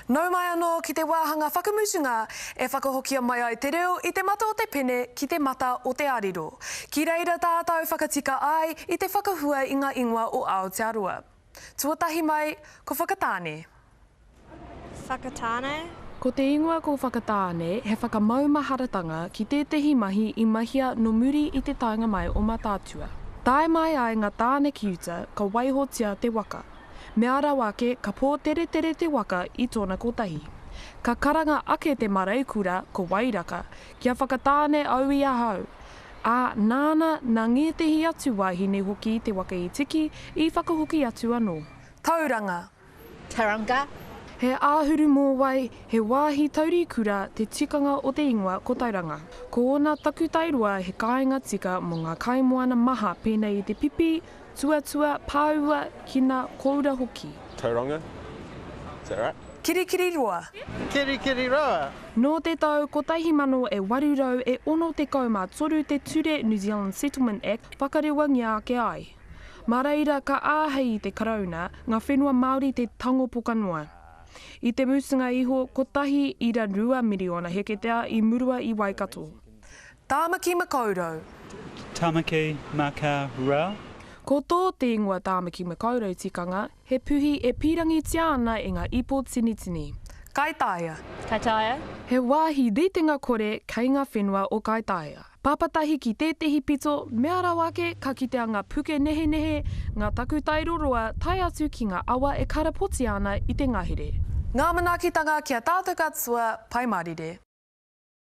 Nau mai anō ki te wāhanga whakamutunga e whakahokia mai ai te reo i te mata o te pene ki te mata o te arero. Ki reira tātou whakatika ai i te whakahua i ngā ingoa o Aotearoa. Tuatahi mai, ko Whakatāne. Whakatāne. Ko te ingoa ko Whakatāne he whakamaumaharatanga ki tētehi mahi i mahia nō muri i te taenga mai o Mataatua. Tae mai ai ngā tāne ki uta ka waihotia te waka. Mea rawa ake ka pōteretere te waka i tōna kotahi. Ka karanga ake te mareikura ko Wairaka kia whakatāne au i ahau, ā, nāna, nā ngētehi atu wāhine hoki te waka i tiki, i whakahoki atu anō. Tauranga. Tauranga. He āhuru mōwai, he wāhi taurikura te tikanga o te ingoa ko Tauranga. Ko ōna takutai roa he kāinga tika mō ngā kaimoana maha pēnei i te pipi, tuatua, pāua, kina, kōura hoki. Tauranga, is that right? Kirikiriroa. Kirikiriroa. Nō te tau 1863 te ture New Zealand Settlement Act whakarewangia ake ai. Mā reira ka āhei i te Karauna ngā whenua Māori te tango poka noa. I te mutunga iho, 1.2 miriona heketea i murua i Waikato. Tāmaki Makaurau. Tamaki Maka Rau. Ko tō te ingoa Tāmaki Makaurau tikanga, he puhi e pīrangitia ana e ngā ipo tinitini. Kaitaia. Kaitaia. He wāhi ritenga kore kei ngā whenua o Kaitaia. Papatahi ki tētehi pito, mea rawa ake ka kitea ngā puke nehenehe, ngā takutai roroa tae atu ki ngā awa e karapotia ana i te ngahere. Ngā manaakitanga ki a tātou katoa, Pai Mārire.